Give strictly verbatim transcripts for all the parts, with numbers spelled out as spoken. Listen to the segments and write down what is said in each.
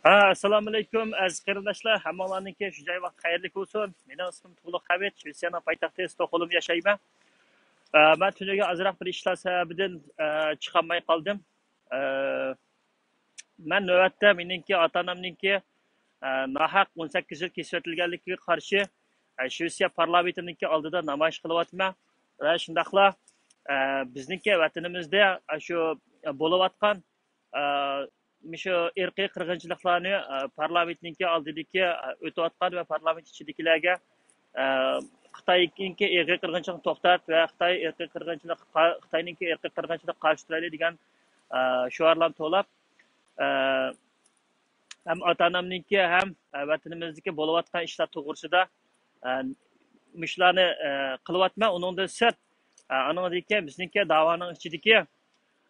ھە، ئەسسالامۇئەلەيكۇم، ئەزىز قېرىنداشلار. ھەممىڭلارنىڭكى شۇ جاي ۋاقتى خەيرلىك بولسۇن. مېنىڭ ئىسمىم تۇغلۇق ھەمىت، شىۋېتسىيەنىڭ پايتەختى ستوكھولمدا ياشايمەن. ئە، مەن تۈنۈگۈن ئازراق بىر ئىشلار سەۋەبىدىن، ئە، چىقالماي قالدىم. ئە، مەن نۆۋەتتە مېنىڭكى ئاتا-ئانامنىڭكى، ئە، ناھەق ئون سەككىز يىل كېسىۋېتىلگەنلىكىگە قارشى، ئە، شىۋېتسىيە پارلامېنتىنىڭكى ئالدىدا نامايىش قىلىۋاتىمەن. ۋە شۇنداقلا، ئە، بىزنىڭكى ۋەتىنىمىزدە، ئە، شۇ، ئە، بولۇۋاتقان، ئە، مۇشۇ ئىرقىي قىرغىنچىلىقلارنى، ئە، پارلامېنتنىڭكى ئالدىدىكى، ئە، ئۆتۈۋاتقان ۋە پارلامېنت ئىچىدىكىلەرگە، ئە، خىتاينىڭكى ئىرقىي قىرغىنچىلىقنى توختات ۋە خىتاي ئىرقىي قىرغىنچىلىق، خىتاينىڭكى ئىرقىي قىرغىنچىلىققا قارشى تۇرايلى دېگەن، ئە، شوئارلارنى توۋلاپ، ئە، ھەم ئاتا-ئانامنىڭكى، ھەم، ئە، ۋەتىنىمىزدىكى بولۇۋاتقان ئىشلار توغرىسىدا، ئە، مۇشۇلارنى، ئە، قىلىۋاتىمەن. ئۇنىڭدىن سىرت، ئە، ئانىڭدىن كېيىن بىزنىڭكى داۋانىڭ ئىچىدىكى،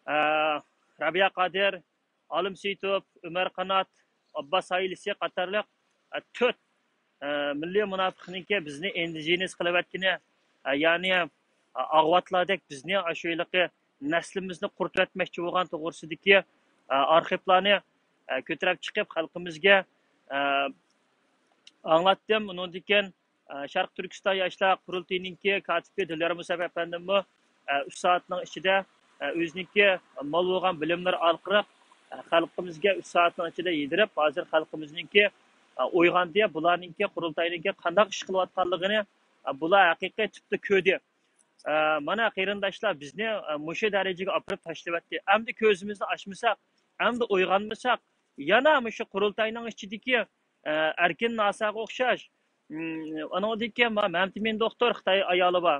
ئە، رابىيە قادىر، ئالىم سېيىتوف، ئۆمەر قانات، ئابباس ئائىلىسى قاتارلىق، ئە، تۆت، ئە، مىللىي مۇناپىقنىڭكى بىزنى ئىندىجېنەس قىلىۋەتكىنى، ئە، يەنى، ئە، ئاغۋاتلاردەك بىزنى ئاشۇ ھېلىقى نەسلىمىزنى قۇرۇتۇۋەتمەكچى بولغان توغرىسىدىكى، ئە، ئارخىپلارنى، ئە، كۆتۈرۈپ چىقىپ خەلقىمىزگە، ئە، ئاڭلاتتىم. ئۇنىڭدىن كېيىن، ئە، شەرقىي تۈركىستان ياشلار قۇرۇلتىيىنىڭكى كاتىپى دىليار مۇسەپ ئەپەندىممۇ، ئە، ئۈچ سائەتنىڭ ئىچىدە، ئە، ئۆزىنىڭكى مول بولغان بىلىملىرى ئارقىلىق، ئە، خەلقىمىزگە ئۈچ سائەتنىڭ ئىچىدە يېدىرىپ، ھازىر خەلقىمىزنىڭكى، ئە، ئويغاندى، بۇلارنىڭكى قۇرۇلتاينىڭكى قانداق ئىش قىلىۋاتقانلىقىنى، ئە، بۇلار ھەقىقىي تۈپتە كۆردى. ئە، مانا قېرىنداشلار، بىزنى، ئە، مۇشۇ دەرىجىگە ئاپىرىپ تاشلىۋەتتى. ئەمدى كۆزىمىزنى ئاچمىساق، ئەمدى ئويغانمىساق، يەنە مۇشۇ قۇرۇلتاينىڭ ئىچىدىكى، ئە، ئەركىن ناساغا ئوخشاش، ئىم، ئانىڭدىن كېيىن ما-، مەمتىمىن دوختۇر، خىتاي ئايالى بار.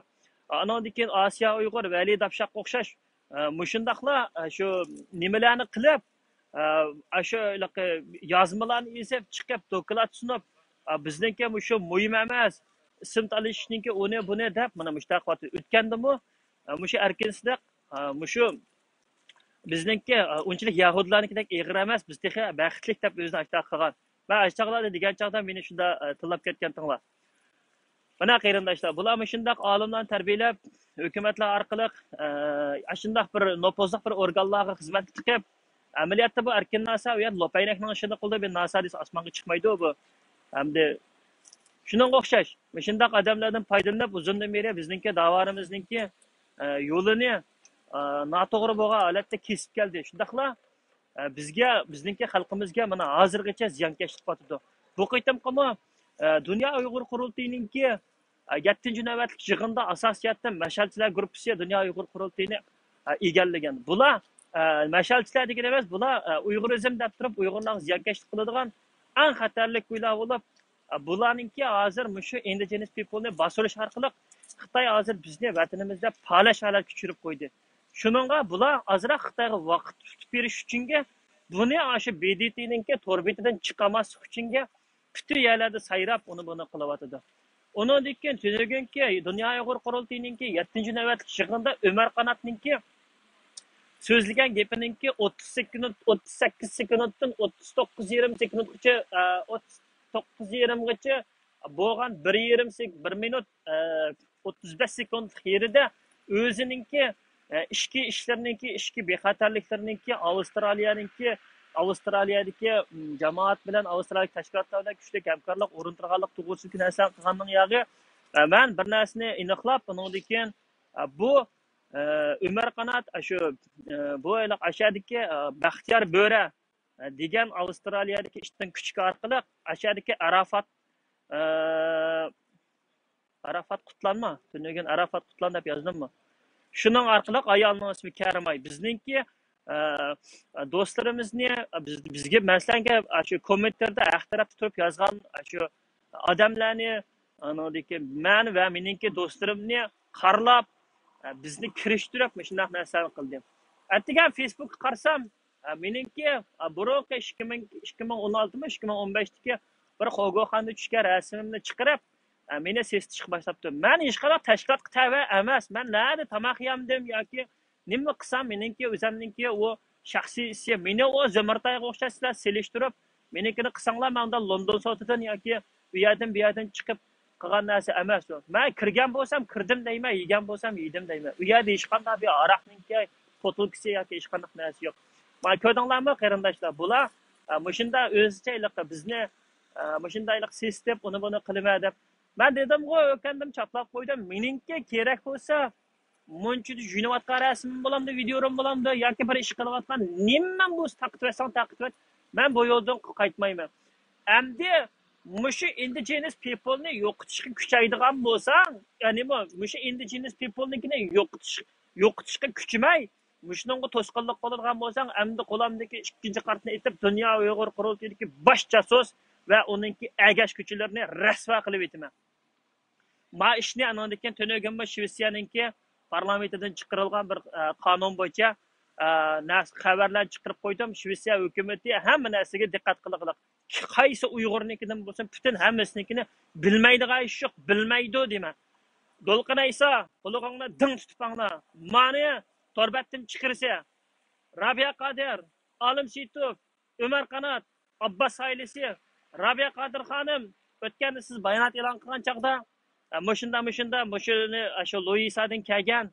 ئانىڭدىن كېيىن ئاسىيا ئۇيغۇر، ۋەلى داپشاققا ئوخشاش، ئە، مۇشۇنداقلا، ئە، شۇ نېمىلەرنى قىلىپ، ئە، ئاشۇ ھېلىقى يازمىلارنى يېزىپ چىقىپ، دوكلات سۇنۇپ، ئە، بىزنىڭكى مۇشۇ مۇھىم ئەمەس، ئىسىم تالىشىشنىڭكى ئۇنى بۇنى دەپ، مانا مۇشۇنداق قىلىۋاتىدۇ. ئۆتكەندىمۇ، ئە، مۇشۇ ئەركىن سىدىق، ئە، مۇشۇ بىزنىڭكى، ئە، ئۇنچىلىك يەھۇدىيلارنىڭكىدەك ئېغىر ئەمەس، بىز تېخى بەختلىك دەپ ئۆزىنى ئاشۇنداق قىلغان. مەن ئاشۇنداقلارنى دېگەن چاغدا مېنى شۇنداق، ئە، تىللاپ كەتكەنتىڭلار. مانا قېرىنداشلار، بۇلار مۇشۇنداق ئالىملارنى تەربىيەلەپ، ھۆكۈمەتلەر ئارقىلىق، ئە، ئاشۇنداق بىر نوپۇزلۇق بىر ئورگانلارغا خىزمەتكە تىقىپ، ئەمەلىيەتتە بۇ ئەركىن ناسا ئۇ يەردە لوپەينەكنىڭ ئىشىنى قىلدى، بىر ناسا دېسە ئاسمانغا چىقمايدۇ بۇ. ئەمدى شۇنىڭغا ئوخشاش، مۇشۇنداق ئادەملەردىن پايدىلىنىپ، ئۇزۇندىن بېرى بىزنىڭكى داۋانىمىزنىڭكى، ئە، يولىنى، ئە، ناتوغرا بولغان ھالەتتە كېسىپ كەلدى. شۇنداقلا، ئە، بىزگە، بىزنىڭكى خەلقىمىزگە مانا ھازىرغىچە زىيانكەشلىك قىلىۋاتىدۇ. بۇ قېتىمقىمۇ، ئە، دۇنيا ئۇيغۇر قۇرۇلتىيىنىڭكى، ئە، يەتتىنچى نۆۋەتلىك يىغىنىدا ئاساسىي جەھەتتىن مەشئەلچىلەر گۇرۇپپىسى دۇنيا ئۇيغۇر قۇرۇلتىيىنى، ئە، ئىگىلىگەن. بۇلار، ئە، مەشئەلچىلەر دېگىنى ئەمەس، بۇلار، ئە، ئۇيغۇرىزم دەپ تۇرۇپ ئۇيغۇرلارغا زىيانكەشلىك قىلىدىغان ئەڭ خەتەرلىك گۇيلار بولۇپ، ئە، بۇلارنىڭكى ھازىر مۇشۇ ئىندىجېنەس پىپلنى باستۇرۇش ئارقىلىق خىتاي ھازىر بىزنى ۋەتىنىمىزدە پالەچ ھالەتكە چۈشۈرۈپ قويدى. شۇنىڭغا بۇلار ئازراق خىتايغا ۋاقىت تۇتۇپ بېرىش ئۈچۈنگە، بۇنى ئاشۇ ب د ت نىڭكى تور بېتىدىن چىقارماسلىق ئۈچۈنگە پۈتۈن يەرلەردە سايراپ، ئۇنى بۇنى قىلىۋاتىدۇ. ئۇنىڭدىن كېيىن تۈنۈگۈنكى دۇنيا ئۇيغۇر قۇرۇلتىيىنىڭكى يەتتىنچى نۆۋەتلىك يىغىنىدا ئۆمەر قاناتنىڭكى سۆزلىگەن گېپىنىڭكى ئوتتۇز سەككىز، ئوتتۇز سەككىز سېكۇنتتىن ئوتتۇز توققۇز يېرىم سېكۇنتقىچە، ئە، ئوتتۇز توققۇز يېرىمغىچە بولغان بىر يېرىم سېك-، بىر مىنۇت، ئە، ئوتتۇز بەش سېكۇنتلۇق يېرىدە ئۆزىنىڭكى، ئە، ئىچكى ئىشلىرىنىڭكى، ئىچكى بىخەتەرلىكلىرىنىڭكى، ئاۋسترالىيەنىڭكى، ئاۋسترالىيەدىكى، م، جامائەت بىلەن ئاۋسترالىيە تەشكىلاتلار بىلەن كۈچلۈك ھەمكارلىق ئورۇندۇرغانلىق توغرىسىدىكى نەرسىلەرنى قىلغاننىڭ ياغى، ئە، مەن بىر نەرسىنى ئېنىقلاپ، ئۇنىڭدىن كېيىن، ئە، بۇ، ئە، ئۆمەر قانات، ئە، شۇ، ئە، بۇ ھېلىقى ئاشۇ يەردىكى، ئە، بەختىيار بۆرە، ئە، دېگەن ئاۋسترالىيەدىكى ئىشتىن كۈچۈك ئارقىلىق ئاشۇ يەردىكى ئاراپات، ئە، ئاراپات قۇتلانما، تۈنۈگۈن ئاراپات قۇتلان دەپ يازدىممۇ؟ شۇنىڭ ئارقىلىق ئايالنىڭ ئىسمى كەرىماي. بىزنىڭكى، ئە، دوستلىرىمىزنى، بىز، بىزگە، مەسىلەن، شۇ كوممېنتاردا ھەق تەرەپتە تۇرۇپ يازغان شۇ ئادەملەرنى، ئانىڭدىن كېيىن مەن ۋە مېنىڭكى دوستلىرىمنى قارىلاپ، بىزنى كىرىشتۈرۈپ مۇشۇنداق نەرسىلەرنى قىلدى. ئەتىگەن فېيسبۇكقا قارىسام، مېنىڭكى بۇرۇنقى ئىككى مىڭ، ئىككى مىڭ ئون ئالتىمۇ، ئىككى مىڭ ئون بەشتىكى بىر خوگوخاندا چۈشكەن رەسىمىمنى چىقىرىپ، مېنى سېسىتىشقا باشلاپتۇ. مەن ھېچقانداق تەشكىلاتقا تەۋە ئەمەس. مەن نەدە تاماق يەمدىم ياكى نېمە قىلسام، مېنىڭكى ئۆزۈمنىڭكى ئۇ شەخسىي ئىسى. مېنى ئۇ زۆمۈرتايغا ئوخشاش سىلەر سېلىشتۇرۇپ، مېنىڭكىنى قىلساڭلار، مەن ئۇنداق لوندون سوتىدىن ياكى ئۇ يەردىن، بۇ يەردىن چىقىپ قىلغان نەرسە ئەمەس ئۇ. مەن كىرگەن بولسام كىردىم دەيمەن، يېگەن بولسام يېدىم دەيمەن. ئۇ يەردە ھېچقانداق بىر ھاراقنىڭكى پوتۇلكىسى ياكى ھېچقانداق نەرسە يوق. مانا كۆردۈڭلارمۇ قېرىنداشلار، بۇلار ئە، مۇشۇنداق ئۆزىچە ھېلىقى بىزنى، ئە، مۇشۇنداق ھېلىقى سېسىتىپ، ئۇنى بۇنى قىلىمەن دەپ. مەن دېدىمغۇ، ئۆكەندىم، چاپلاپ قويدۇم. مېنىڭكى كېرەك بولسا، مۇنچىدا يۇيۇنۇۋاتقان رەسىمىم بولامدۇ، ۋىدىيولىرىم بولامدۇ ياكى بىر ئىش قىلىۋاتقان نېمىمەن بولسا تارقىتىۋەتسەڭ تارقىتىۋەت، مەن بۇ يولدىن قايتمايمەن. ئەمدى مۇشۇ indigenous people نى يوقىتىشقا كۈچەيدىغان بولساڭ، يەنى مۇ-، مۇشۇ indigenous people نىڭكىنى يوقىتىش، يوقىتىشقا كۈچىمەي، مۇشۇنىڭغا توسقۇنلۇق قىلىدىغان بولساڭ، ئەمدى قولۇمدىكى ئىككىنچى قارتنى ئېتىپ، دۇنيا ئۇيغۇر قۇرۇلتىيىدىكى باش جاسۇس ۋە ئۇنىڭكى ئەگەشكۈچىلىرىنى رەسۋا قىلىۋېتىمەن. ما ئىشنى ئانىڭدىن كېيىن تۈنۈگۈنمۇ شىۋېتسىيەنىڭكى پارلامېنتىدىن چىقىرىلغان بىر، ئە، قانۇن بويىچە، ئە، نەرسە، خەۋەرلەرنى چىقىرىپ قويدۇم. شىۋېتسىيە ھۆكۈمىتى ھەممە نەرسىگە دىققەت قىلغىلىق. قايسى ئۇيغۇرنىڭكىدىن بولسۇن، پۈتۈن ھەممىسىنىڭكىنى بىلمەيدىغان ئىش يوق، بىلمەيدۇ دېمە. دولقۇن ئەيسا، قۇلىقىڭنى دىڭ تۇتۇپ ئاڭلا. مانى تور بەتتىن چىقىرىسە. رابىيە قادىر، ئالىم سېيىتوف، ئۆمەر قانات، ئابباس ئائىلىسى، رابىيە قادىر خانىم، ئۆتكەندە سىز بايانات ئېلان قىلغان چاغدا، ئە، مۇشۇنداق، مۇشۇنداق، مۇشۇنى، ئاشۇ لۇئىسادىن كەلگەن،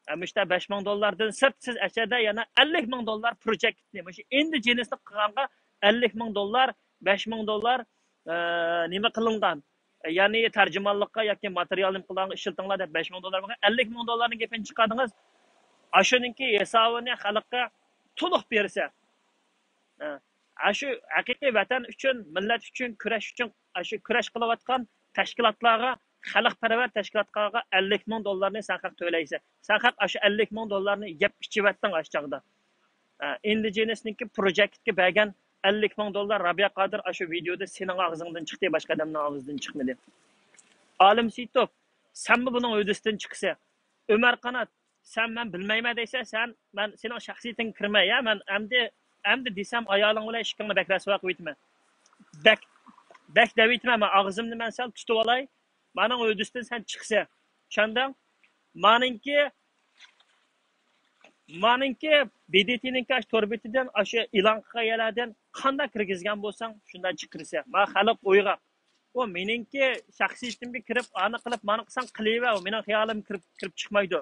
ئە، مۇشۇنداق بەش مىڭ دوللاردىن سىرت سىز ئەچەدە يەنە ئەللىك مىڭ دوللار پروجېكتنى، مۇشۇ ئىندىجېنىسلىق قىلغانغا ئەللىك مىڭ دوللار، بەش مىڭ دوللار، ئە، نېمە قىلىنغان، يەنى تەرجىمانلىققا ياكى ماتېرىيال نېمە قىلغانغا ئىشلىتىڭلار دەپ بەش مىڭ دوللار بەرگەن، ئەللىك مىڭ دوللارنىڭ گېپىنى چىقاردىڭىز. ئاشۇنىڭكى ھېسابىنى خەلققە تولۇق بېرىسە. ھە. ئاشۇ ھەقىقىي ۋەتەن ئۈچۈن، مىللەت ئۈچۈن كۈرەش ئۈچۈن، ئاشۇ كۈرەش قىلىۋاتقان تەشكىلاتلارغا، خەلقپەرۋەر تەشكىلاتلارغا ئەللىك مىڭ دوللارنى سەن خەق تۆلەيسەن. سەن خەق ئاشۇ ئەللىك مىڭ دوللارنى يەپ ئىچىۋەتتىڭ ئاشۇ چاغدا. ئە، ئىندىجېنىسنىڭكى پروجېكتكە بەرگەن ئەللىك مىڭ دوللار، رابىيە قادىر، ئاشۇ ۋىدېيودا سېنىڭ ئاغزىڭدىن چىقتى، باشقا ئادەمنىڭ ئاغزىدىن چىقمىدى. ئالىم سېيىتوف، سەنمۇ بۇنىڭ ھۆددىسىدىن چىقىسەن. ئۆمەر قانات، سەن مەن بىلمەيمەن دەيسەن، سەن، مەن سېنىڭ شەخسىيىتىڭگە كىرمەي، يا، مەن ئەمدى، ئەمدى دېسەم ئايالىڭ بىلەن ئىشىكىڭنى بەك رەسۋا قىلىۋېتىمەن. بەك، بەك دەۋېتىمەن، مەن ئاغزىمنى مەن سەل تۇتۇۋالاي. مانىڭ ھۆددىسىدىن سەن چىقىسەن. چۈشەندىڭ؟ مانىڭكى، مانىڭكى بې دې تېنىڭكى ئاشۇ تور بېتىدىن، ئاشۇ ئېلان قىلغان يەرلەردىن قانداق كىرگۈزگەن بولساڭ، شۇنداق چىقىرىسەن. ما خەلق ئويغاق. ئۇ مېنىڭكى شەخسىيىتىمگە كىرىپ، ئانى قىلىپ، مانى قىلساڭ قىلىۋەر، ئۇ مېنىڭ خىيالىمغا كىرىپ، كىرىپ چىقمايدۇ.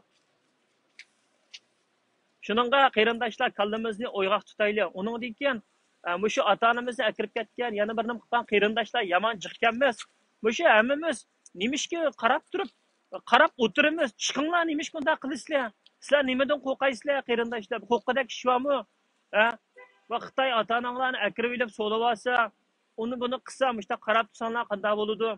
شۇنىڭغا قېرىنداشلار، كاللىمىزنى ئويغاق تۇتايلى. ئۇنىڭدىن كېيىن، ئە، مۇشۇ ئاتا-ئانىمىزنى ئەكىرىپ كەتكەن، يەنە بىر نېمە قىلغان قېرىنداشلار يامان جىق ئىكەنمىز. مۇشۇ ھەممىمىز نېمىشقا قاراپ تۇرۇپ، قاراپ ئولتۇرىمىز؟ چىقىڭلار، نېمىشقا ئۇنداق قىلىسىلەر؟ سىلەر نېمىدىن قورقايسىلەر، قېرىنداشلار؟ قورققۇدەك ئىش بارمۇ؟ ھە؟ ۋە خىتاي ئاتا-ئاناڭلارنى ئەكىرىۋېلىپ سولىۋالسا، ئۇنى بۇنى قىلسا، مۇشۇنداق قاراپ تۇرساڭلار قانداق بولىدۇ؟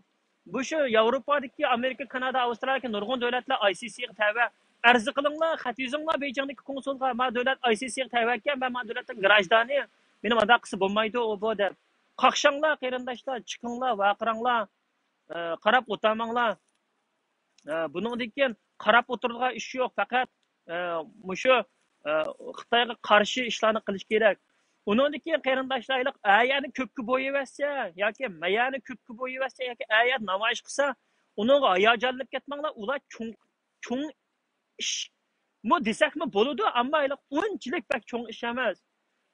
مۇشۇ ياۋروپادىكى، ئامېرىكا، كانادا، ئاۋسترالىيەدىكى نۇرغۇن دۆلەتلەر ئاي سىي سىي غا تەۋە. ئەرز قىلىڭلار، خەت يېزىڭلار بېيجىڭدىكى قونسۇلغا، ما دۆلەت ئاي سىي سىي غا تەۋە ئىكەن، مەن ما دۆلەتنىڭ گراژدانى، مېنى مۇنداق قىلسا بولمايدۇ، ئۇ بۇ دەپ. قاقشاڭلار، قېرىنداشلار، چىقىڭلار، ۋارقىراڭلار، ئە، قاراپ ئولتۇرماڭلار. ئە، بۇنىڭدىن كېيىن قاراپ ئولتۇرىدىغان ئىش يوق، پەقەت، ئە، مۇشۇ، ئە، خىتايغا قارشى ئىشلارنى قىلىش كېرەك. ئۇنىڭدىن كېيىن قېرىنداشلار، ھېلىقى ئەيەرنى كۆككە بويىۋەتسە ياكى مەيەرنى كۆككە بويىۋەتسە ياكى ئەيەر نامايىش قىلسا، ئۇنىڭغا ھاياجانلىنىپ كەتمەڭلار، ئۇلار چوڭ، چوڭ ئىشمۇ دېسەكمۇ بولىدۇ، ئەمما ھېلىقى ئۇنچىلىك بەك چوڭ ئىش ئەمەس.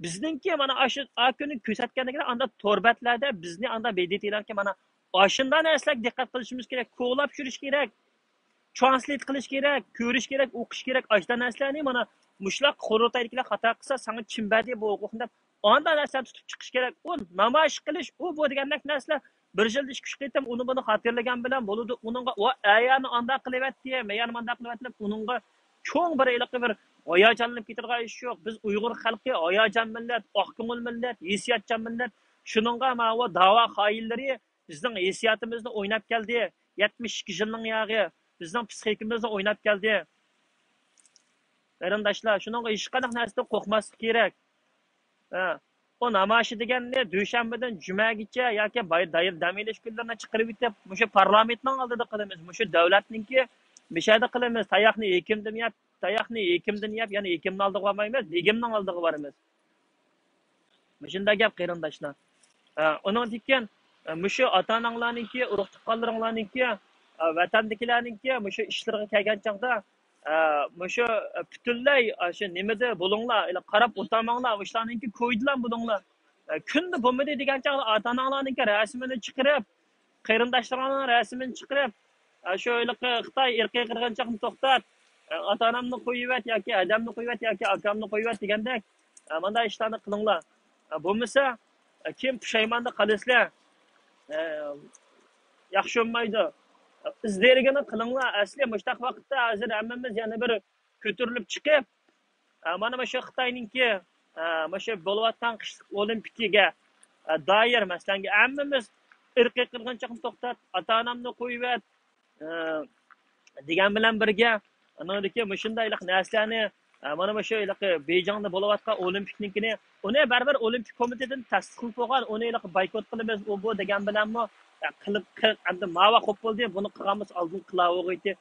بىزنىڭكى مانا ئاشۇ ئاكۈنى كۆرسەتكەندەكلا ئاندا تور بەتلەردە بىزنى ئاندا بې دې تېلەركە مانا ئاشۇنداق نەرسىلەرگە دىققەت قىلىشىمىز كېرەك، كولاپ يۈرۈش كېرەك، ترانسلېيت قىلىش كېرەك، كۆرۈش كېرەك، ئوقۇش كېرەك، ئاشۇنداق نەرسىلەرنى مانا مۇشۇلار قۇرۇلتايدىكىلەر خاتا قىلسا ساڭا كىم بەردى بۇ ھوقۇقنى دەپ ئاندا نەرسىلەرنى تۇتۇپ چىقىش كېرەك. ئۇ نامايىش قىلىش، ئۇ بۇ دېگەندەك نەرسىلەر بىر يىلدا ئىككى ئۈچ قېتىم ئۇنى بۇنى خاتىرىلىگەن بىلەن بولىدۇ. ئۇنىڭغا ئۇ ئەيەرنى ئانداق قىلىۋەتتى، مەيەرنى مانداق قىلىۋەتتى دەپ ئۇنىڭغا چوڭ بىر ھېلىقى بىر ھاياجانلىنىپ كېتىدىغان ئىش يوق. بىز ئۇيغۇر خەلقى ھاياجان مىللەت، ئاقكۆڭۈل مىللەت، ھېسسىياتچان مىللەت. شۇنىڭغا ماۋۇ داۋا خائىنلىرى بىزنىڭ ھېسسىياتىمىزنى ئويناپ كەلدى. يەتمىش ئىككى يىلنىڭ ياغى بىزنىڭ پسىخىكىمىزنى ئويناپ كەلدى. قېرىنداشلار، شۇنىڭغا ھېچقانداق نەرسىدىن قورقماسلىق كېرەك. ھە. ئۇ نامايىشى دېگەننى دۈشەنبىدىن جۈمەگىچە ياكى باي-، داي-، دەم ئېلىش كۈنلىرىنى چىقىرىۋېتىپ، مۇشۇ پارلامېنتنىڭ ئالدىدا قىلىمىز، مۇشۇ دۆلەتنىڭكى مۇشۇ يەردە قىلىمىز، تاياقنى ھېكىمدىن يەپ، تاياقنى ھېكىمدىن يەپ، يەنە ھېكىمنىڭ ئالدىغا بارمايمىز، بېگىمنىڭ ئالدىغا بارىمىز. مۇشۇنداق گەپ، قېرىنداشلار. ئە، ئۇنىڭدىن كېيىن، ئە، مۇشۇ ئاتا-ئاناڭلارنىڭكى، ئۇرۇق-تۇغقانلىرىڭلارنىڭكى، ئە، ۋەتەندىكىلەرنىڭكى مۇشۇ ئىشلىرىغا كەلگەن چاغدا، ئە، مۇشۇ، ئە، پۈتۈنلەي، ئە، شۇ نېمىدە بولۇڭلار، ئىلى قاراپ ئولتۇرماڭلار، ئۇشلارنىڭكى كويىدىلا بولۇڭلار. ئە، كۈندە بولمىدى دېگەن چاغدا ئاتا-ئاناڭلارنىڭكى رەسىمىنى چىقىرىپ، قېرىنداشلىرىڭلارنىڭ رەسىمىنى چىقىرىپ، ئە، شۇ ھېلىقى خىتاي ئىرقىي قىرغىنچىلىقنى توختات، ئە، ئاتا-ئانامنى قويۇۋەت ياكى ھەدەمنى قويۇۋەت ياكى ئاكامنى قويۇۋەت دېگەندەك، ئە، مۇنداق ئىشلارنى قىلىڭلار. ئە، بولمىسا، كېيىن پۇشايماندا قالىسىلەر. ئە، ياخشى بولمايدۇ. ئىز دېرىكىنى قىلىڭلار. ئەسلى مۇشتاق ۋاقىتتا ھازىر ھەممىمىز يەنە بىر كۆتۈرۈلۈپ چىقىپ، ئە، مانا مۇشۇ خىتاينىڭكى، ئە، مۇشۇ بولۇۋاتقان قىشلىق ئولىمپىكىگە، ئە، دائىر، مەسىلەن، ھەممىمىز ئىرقىي قىرغىنچىلىقنى توختات، ئاتا-ئانامنى قويۇۋەت، ئە، دېگەن بىلەن بىرگە، ئانىڭدىكى مۇشۇنداق ھېلىقى نەرسىلەرنى، ئە، مانا مۇشۇ ھېلىقى بېيجىڭدا بولۇۋاتقان ئولىمپىكنىڭكىنى، ئۇنى بەرىبىر ئولىمپىك كومىتېتىدىن تەستىقلىنىپ بولغان، ئۇنى ھېلىقى بايكوت قىلىمىز، ئۇ بۇ دېگەن بىلەنمۇ، ئە، قىلىپ، قىل-، ئەمدى ماۋا خوپ بولدى، بۇنى قىلغان بولسا ئالدىن قىلاۋۇرغىيتى.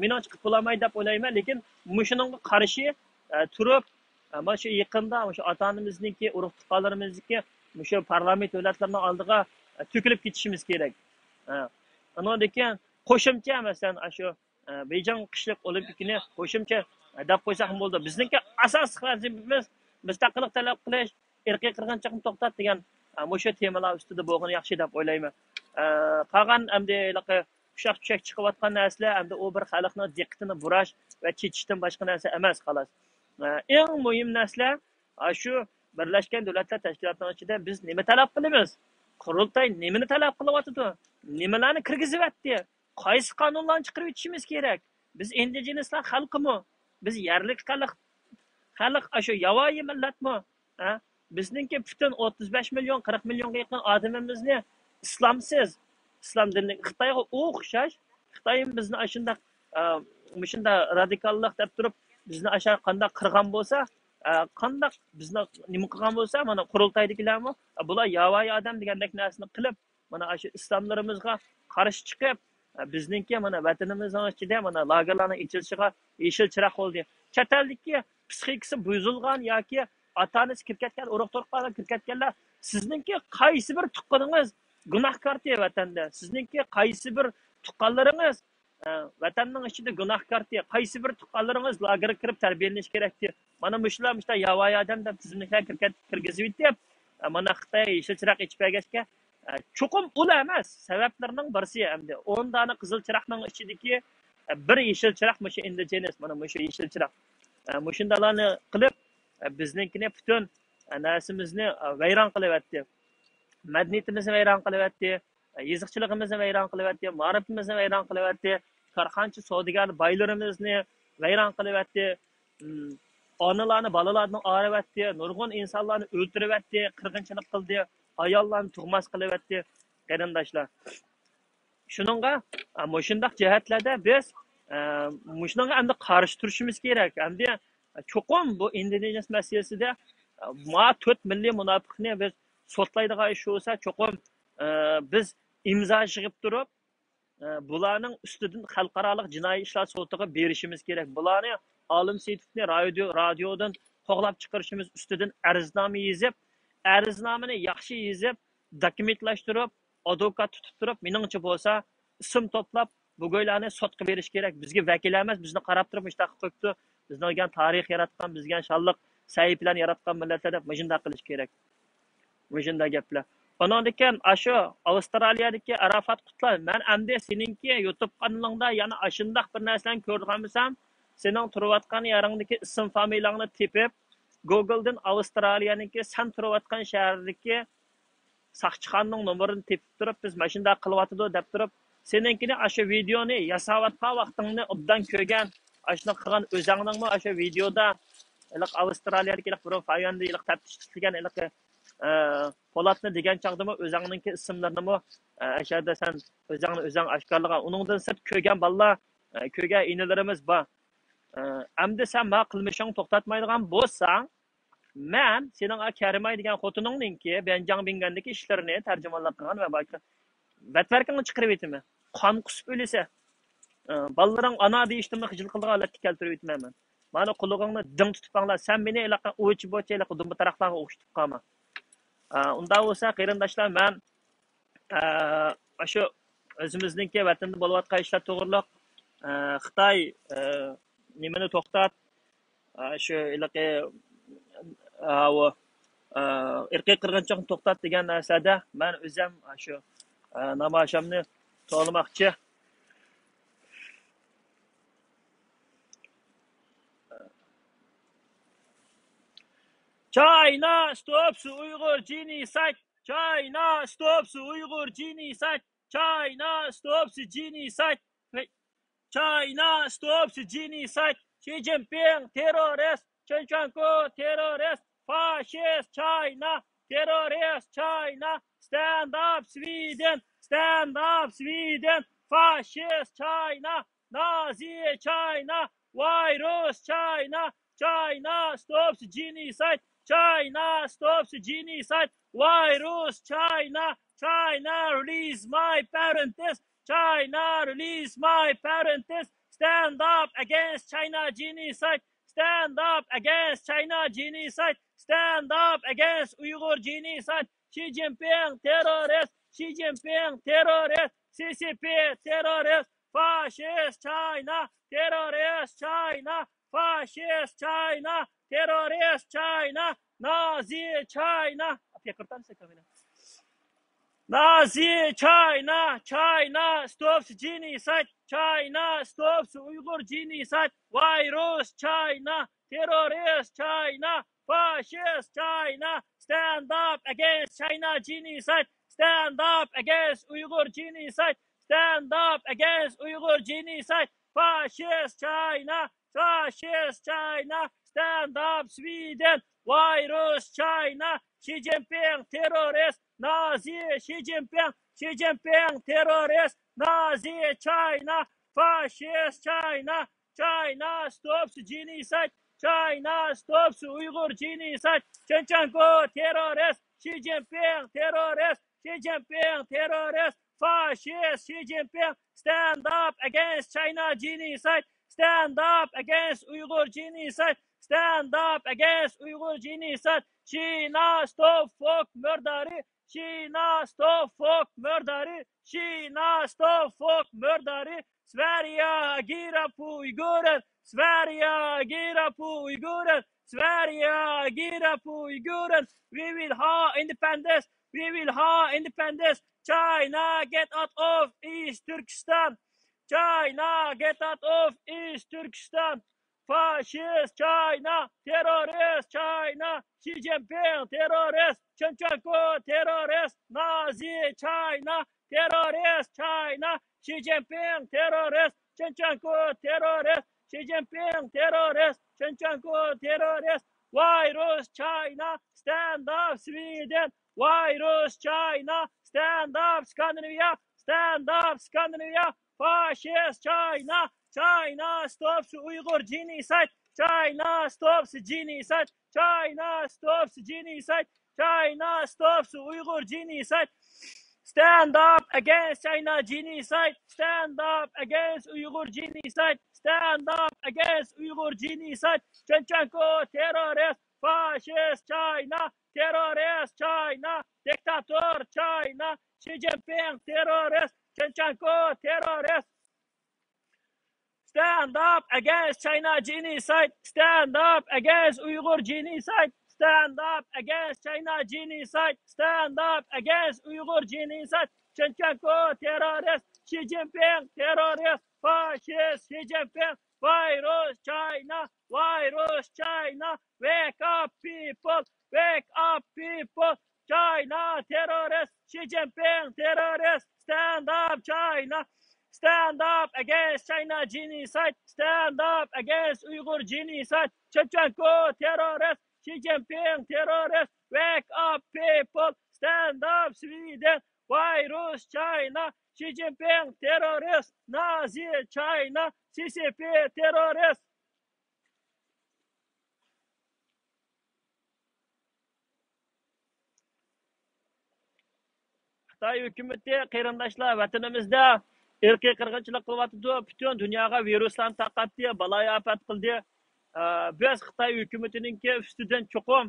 مېنىڭچە قىلىپ بولالمايدۇ دەپ ئويلايمەن، لېكىن مۇشۇنىڭغا قارشى، ئە، تۇرۇپ، ئە، مانا شۇ يېقىندا مۇشۇ ئاتا-ئانىمىزنىڭكى، ئۇرۇق-تۇغقانلىرىمىزنىڭكى مۇشۇ پارلامېنت دۆلەتلىرىنىڭ ئالدىغا، ئە، تۆكۈلۈپ كېتىشىمىز كېرەك. ئە، ئۇنىڭدىن كېيىن قوشۇمچە، مەسىلەن، ئاشۇ، ئە، بېيجىڭ قىشلىق ئولىمپىكىنى قوشۇمچە، ئە، دەپ قويساقمۇ بولىدۇ. بىزنىڭكى ئاساسلىق ۋەزىپىمىز مۇستەقىللىق تەلەپ قىلىش، ئىرقىي قىرغىنچىلىقنى توختات دېگەن، ئە، مۇشۇ تېمىلار ئۈستىدە بولغىنى ياخشى دەپ ئويلايمەن. ئە، قالغان ئەمدى ھېلىقى ئۇششاق-چۈششەك چىقىۋاتقان نەرسىلەر ئەمدى ئۇ بىر خەلقنىڭ دىققىتىنى بۇراش ۋە چېچىشتىن باشقا نەرسە ئەمەس، خالاس. ئە، ئەڭ مۇھىم نەرسىلەر، ئاشۇ بىرلەشكەن دۆلەتلەر تەشكىلاتىنىڭ ئىچىدە بىز نېمە تەلەپ قىلىمىز؟ قۇرۇلتاي نېمىنى تەلەپ قىلىۋاتىدۇ؟ نېمىلەرنى كىرگۈزۈۋەتتى؟ قايسى قانۇنلارنى چىقىرىۋېتىشىمىز كېرەك؟ بىز ئىندىجېنىسلار خەلقىمۇ؟ بىز يەرلىك خەلق، خەلق ئاشۇ ياۋايى مىللەتمۇ؟ ھە؟ بىزنىڭكى پۈتۈن ئوتتۇز بەش مىليون، قىرىق مىليونغا يېقىن ئادىمىمىزنى ئىسلامسىز، ئىسلام دىنى خىتايغا ئوخشاش، خىتايمۇ بىزنى ئاشۇنداق، ئە، مۇشۇنداق رادىكاللىق دەپ تۇرۇپ، بىزنى ئاشۇ قانداق قىرغان بولسا، ئە، قانداق بىزنى نېمە قىلغان بولسا، مانا قۇرۇلتايدىكىلەرمۇ، ئە، بۇلار ياۋايى ئادەم دېگەندەك نەرسىنى قىلىپ، مانا ئاشۇ ئىسلاملىرىمىزغا قارشى چىقىپ، بىزنىڭكى مانا ۋەتىنىمىزنىڭ ئىچىدە مانا لاگېرلارنىڭ ئېچىلىشىغا يېشىل چىراغ بولدى. چەت ئەلدىكى پسىخىكىسى بۇزۇلغان ياكى ئاتا-ئانىسى كىرىپ كەتكەن، ئۇرۇق-تۇغقانلار كىرىپ كەتكەنلەر، سىزنىڭكى قايسى بىر تۇغقىنىڭىز گۇناھكارتى ۋەتەندە؟ سىزنىڭكى قايسى بىر تۇغقانلىرىڭىز، ئە، ۋەتەننىڭ ئىچىدە گۇناھكارتى؟ قايسى بىر تۇغقانلىرىڭىز لاگېرغا كىرىپ تەربىيەلىنىشى كېرەكتى؟ مانا مۇشۇلار مۇشۇنداق ياۋايى ئادەم دەپ تىزىملىكلەرگە كىرگۈزۈۋېتىپ، ئە، مانا خىتاي يېشىل چىراغ ئېچىپ بەرگەچكە، ئە، چوقۇم ئۇلا ئەمەس، سەۋەبلىرىنىڭ بىرسى ئەمدى. ئون دانە قىزىل چىراغنىڭ ئىچىدىكى، ئە، بىر يېشىل چىراغ مۇشۇ ئىندىجېنىس، مانا مۇشۇ يېشىل چىراغ. ئە، مۇشۇنداقلارنى قىلىپ، ئە، بىزنىڭكىنى پۈتۈن، ئە، نەرسىمىزنى، ئە، ۋەيران قىلىۋەتتى. مەدەنىيىتىمىزنى ۋەيران قىلىۋەتتى. يېزىقچىلىقىمىزنى ۋەيران قىلىۋەتتى، مائارىپىمىزنى ۋەيران قىلىۋەتتى، كارخانىچى سودىگەر بايلىرىمىزنى ۋەيران قىلىۋەتتى. ئانىلارنى بالىلاردىن ئايرىۋەتتى، نۇرغۇن ئىنسانلارنى ئۆلتۈرۈۋەتتى، قىرغىنچىلىق قىلدى، ئاياللارنى تۇغماس قىلىۋەتتى، قېرىنداشلار. شۇنىڭغا، ئا، مۇشۇنداق جەھەتلەردە بىز، ئە، مۇشۇنىڭغا ئەمدى قارشى تۇرۇشىمىز كېرەك. ئەمدى چوقۇم بۇ ئىندىجېنس مەسىلىسىدە، ئە، ما تۆت مىللىي مۇناپىقنى بىز سوتلايدىغان ئىش بولسا، چوقۇم، ئە، بىز ئىمزا يىغىپ تۇرۇپ، ئە، بۇلارنىڭ ئۈستىدىن خەلقئارالىق جىنايى ئىشلار سوتىغا بېرىشىمىز كېرەك. بۇلارنى ئالىم سېيىتوفنى رادىيو، رادىيودىن قوغلاپ چىقىرىشىمىز ئۈستىدىن ئەرزنامە يېزىپ، ئەرزنامىنى ياخشى يېزىپ، دوكۇمېنتلاشتۇرۇپ، ئادۋوكات تۇتۇپ تۇرۇپ، مېنىڭچە بولسا، ئىسىم توپلاپ، بۇگويلارنى سوتقا بېرىش كېرەك. بىزگە ۋەكىل ئەمەس، بىزنى قاراپ تۇرۇپ مۇشۇنداق قىلىپ قويۇپتۇ. بىزنىڭ دېگەن تارىخ ياراتقان، بىزگە شانلىق سەھىپىلەرنى ياراتقان مىللەتلەر دەپ مۇشۇنداق قىلىش كېرەك. مۇشۇنداق گەپلەر. ئۇنىڭدىن كېيىن ئاشۇ ئاۋسترالىيەدىكى ئاراپات قۇتلار، مەن ئەمدى سېنىڭكى يۇتۇب قانىلىڭدا يەنە ئاشۇنداق بىر نەرسىلەرنى كۆرىدىغان بولسام، سېنىڭ تۇرۇۋاتقان يېرىڭدىكى ئىسىم فامىلەڭنى تېپىپ، گوگلدىن ئاۋسترالىيەنىڭكى سەن تۇرۇۋاتقان شەھەردىكى ساقچىخانىنىڭ نومۇرىنى تېپىپ تۇرۇپ، بىز ماشىنىدا قىلىۋاتىدۇ دەپ تۇرۇپ، سېنىڭكىنى ئاشۇ ۋىدېئونى ياساۋاتقان ۋاقتىڭنى ئوبدان كۆرگەن، ئاشۇنداق قىلغان ئۆزەڭنىڭمۇ ئاشۇ ۋىدېئودا ھېلىقى ئاۋسترالىيەدىكى ھېلىقى بىر فاياندا ھېلىقى تەپتىش ئىشلىگەن ھېلىقى، ئە، پولاتنى دېگەن چاغدىمۇ ئۆزەڭنىڭكى ئىسىملىرىنىمۇ، ئە، ئەشەدە سەن ئۆزەڭنى ئۆزەڭ ئاشكارىلىغان. ئۇنىڭدىن سىرت كۆرگەن بالىلار، ئە، كۆرگەن ئىنىلىرىمىز بار. ئە، ئەمدى سەن ما قىلمىشىڭنى توختاتمايدىغان بولساڭ، مەن سېنىڭ ئا كەرىماي دېگەن خوتۇنۇڭنىڭكى بيەنجاڭ بىڭگەندىكى ئىشلىرىنى تەرجىمانلىق قىلغان ۋە باشقا بەتۋەرىكىڭنى چىقىرىۋېتىمەن. قان قۇسۇپ ئۆلىسەن. ئە، بالىلىرىڭ ئانا دېيىشتىنمۇ خىجىل قىلىدىغان ھالەتكە كەلتۈرۈۋېتىمەن مەن. مانا قۇلىقىڭنى دىڭ تۇتۇپ ئاڭلا. سەن مېنى ھېلىقى ئوچى-بوچى ھېلىقى دۇمبا تاراقلارغا ئوخشىتىپ قالما. ئە، ئۇنداق بولسا قېرىنداشلار، مەن ئە، ئاشۇ ئۆزىمىزنىڭكى ۋەتەندە بولۇۋاتقان ئىشلار توغرۇلۇق، ئە، خىتاي، ئە، نېمىنى توختات، ئە، شۇ ھېلىقى، ئە، ئاۋۇ، ئە، ئىرقىي قىرغىنچىلىقنى توختات دېگەن نەرسىلەردە مەن ئۆزۈم ئاشۇ، ئە، نامايىشىمنى توۋلىماقچى. China stops Uyghur genocide. China stops Uyghur genocide. China stops genocide. China stops genocide. Xi Jinping terrorist. Chen Quanko terrorist. Fascist China. Terrorist China. Stand up Sweden. Stand up Sweden. Fascist China. Nazi China. Virus China. China stops genocide. China stops genocide. Virus China. China release my parents. China release my parents. Stand up against China genocide. Stand up against China genocide. Stand up against Uyghur genocide. Xi Jinping terrorist. Xi Jinping terrorist. C C P terrorist. Fascist China. Terrorist China. Fascist China. Terrorist China. Nazi China. Nazi China. China stops genocide. China stops Uyghur genocide. Virus China. Terrorist China. Fascist China. Stand up against China genocide. Stand up against Uyghur genocide. Stand up against Uyghur genocide. Fascist China. Fascist China. Stand up Sweden. Virus China. Xi Jinping terrorist. Nazi Xi Jinping. Xi Jinping terrorist. Nazi China. Fascist China. China stops genocide. China stops Uyghur genocide. Chen Quanko terrorist. Xi Jinping terrorist. Xi Jinping terrorist. Fascist Xi Jinping. Stand up against China genocide. Stand up against Uyghur genocide. Stand up against Uyghur genocide. China stop folk murder. China stop folk murder. China stop folk murder. Sverige agerar på Uiguren. Sverige agerar på Uiguren. Sverige agerar på Uiguren. We will ha independence. We will ha independence. China get out of East Turkestan. China get out of East Turkestan. Fascist China, terrorist China, Xi Jinping terrorist, Chen Quanko terrorist, Nazi China, terrorist China, Xi Jinping terrorist, Chen Quanko terrorist, Xi Jinping terrorist, Chen Quanko terrorist, virus China, stand up Sweden, virus China, stand up Scandinavia, stand up Scandinavia, fascist China, China stops Uyghur genocide, China stops genocide, China stops genocide, China stops Uyghur genocide. Stand up against China genocide. Stand up against Uyghur genocide. Stand up against Uyghur genocide. Chen Quanko terrorist. Fascist China. Terrorist China. Diktator China. Xi Jinping terrorist. Chen Quanko terrorist. Stand up against China genocide. Stand up against Uyghur genocide. Stand up against China genocide. Stand up against Uyghur genocide. Chen Quanko terrorist. Xi Jinping terrorist. Fascist Xi Jinping. Virus China. Virus China. Wake up, people. Wake up, people. China terrorist, Xi Jinping terrorist, stand up China, stand up against China genocide, stand up against Uyghur genocide, Chen Quanko terrorist, Xi Jinping terrorist, wake up people, stand up Sweden, virus China, Xi Jinping terrorist, Nazi China, C C P terrorist. خىتاي ھۆكۈمىتى، قېرىنداشلار، ۋەتىنىمىزدە ئىرقىي قىرغىنچىلىق قىلىۋاتىدۇ، پۈتۈن دۇنياغا ۋىرۇسلارنى تارقاتتى، بالايىئاپەت قىلدى. ئە، بىز خىتاي ھۆكۈمىتىنىڭكى ئۈستىدىن چوقۇم،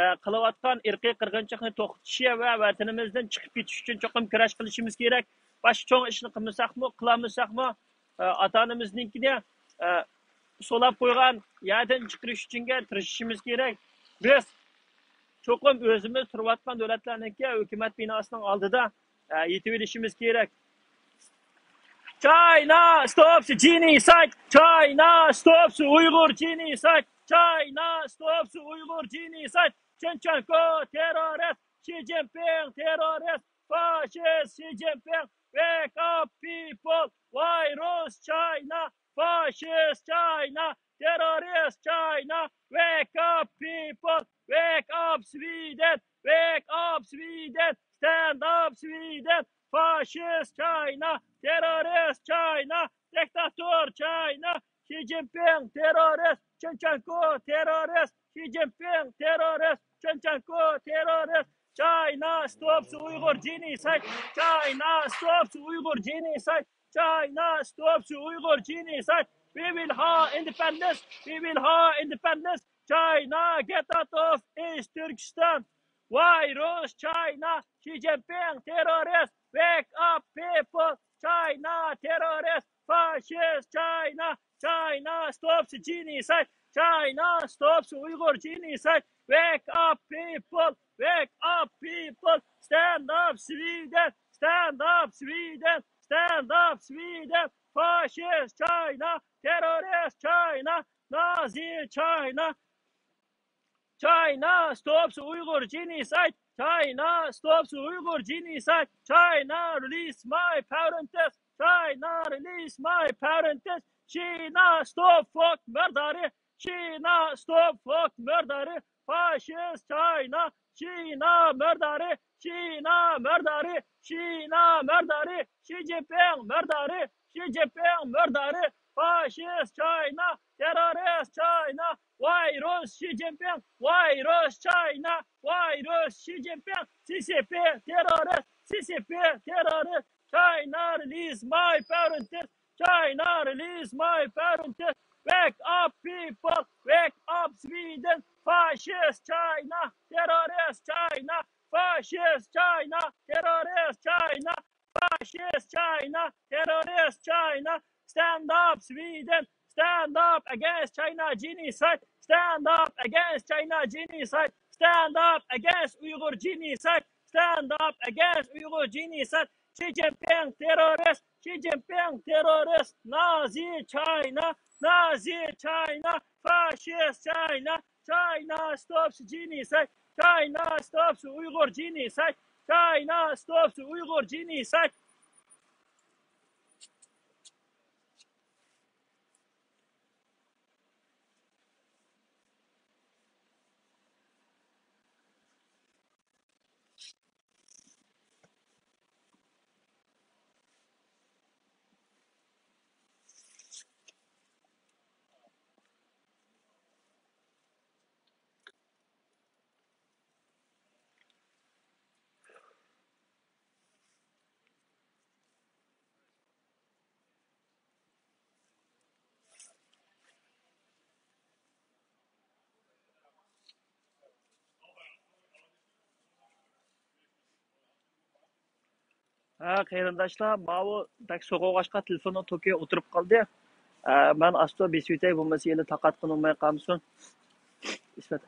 ئە، قىلىۋاتقان ئىرقىي قىرغىنچىلىقنى توختىتىشى ۋە ۋەتىنىمىزدىن چىقىپ كېتىش ئۈچۈن چوقۇم كۈرەش قىلىشىمىز كېرەك. باشقا چوڭ ئىشنى قىلمىساقمۇ، قىلالمىساقمۇ، ئە، ئاتا-ئانىمىزنىڭكىنى، ئە، سولاپ قويغان يەردىن چىقىرىش ئۈچۈنگە تىرىشىشىمىز كېرەك. بىز چوقۇم ئۆزىمىز تۇرۇۋاتقان دۆلەتلەرنىڭكى ھۆكۈمەت بىناسىنىڭ ئالدىدا، ئە، يېتىۋېلىشىمىز كېرەك. China stops genocide! China stops Uyghur genocide! China stops Uyghur genocide! Chen Quanko terrorist! Xi Jinping terrorist, fascist Xi Jinping, wake up people, virus China, fascist China, terrorist China, wake up people, wake up Sweden, wake up Sweden, stand up Sweden, fascist China, terrorist China, diktator China, Xi Jinping terrorist, Chen Quanko terrorist, Xi Jinping terrorist, Chen Quanko terrorist. China stops Uyghur genocide. China stops Uyghur genocide. China stops Uyghur genocide. We will have independence. We will have independence. China, get out of East Turkestan. Virus China, Xi Jinping terrorist, wake up people, China terrorist, fascist China, China stops genocide, China stops Uyghur genocide, wake up people, wake up people, stand up Sweden, stand up Sweden, stand up Sweden, fascist China, terrorist China, Nazi China, China stops Uyghur genocide. China stops Uyghur genocide. China release my parents. China release my parents. China stop folk murder. China stop folk murder. Fascist China. China murder. China murder. China murder. Xi Jinping murder. Xi Jinping murder. Fascist China. Terrorist China. Virus Xi Jinping, virus China, virus Xi Jinping, C C P terrorist, C C P terrorist, China release my parents, China release my parents, wake up people, wake up Sweden, fascist China, terrorist China, fascist China, terrorist China, fascist China, terrorist China, stand up Sweden, stand up against China genocide, stand up against China genocide, stand up against Uyghur genocide, stand up against Uyghur genocide. Xi Jinping terrorist, Xi Jinping terrorist, Nazi China, Nazi China, fascist China, China stops genocide, China stops Uyghur genocide, China stops Uyghur genocide. ھە، قېرىنداشلار، ماۋۇ بەك سوغۇغاچقا تېلېفوننىڭ توكى ئولتۇرۇپ قالدى. ھە، مەن ئاستا بېسىۋېتەي، بولمىسا يەنە تاقات قىلىنماي قالمىسۇن. ئىسمەت.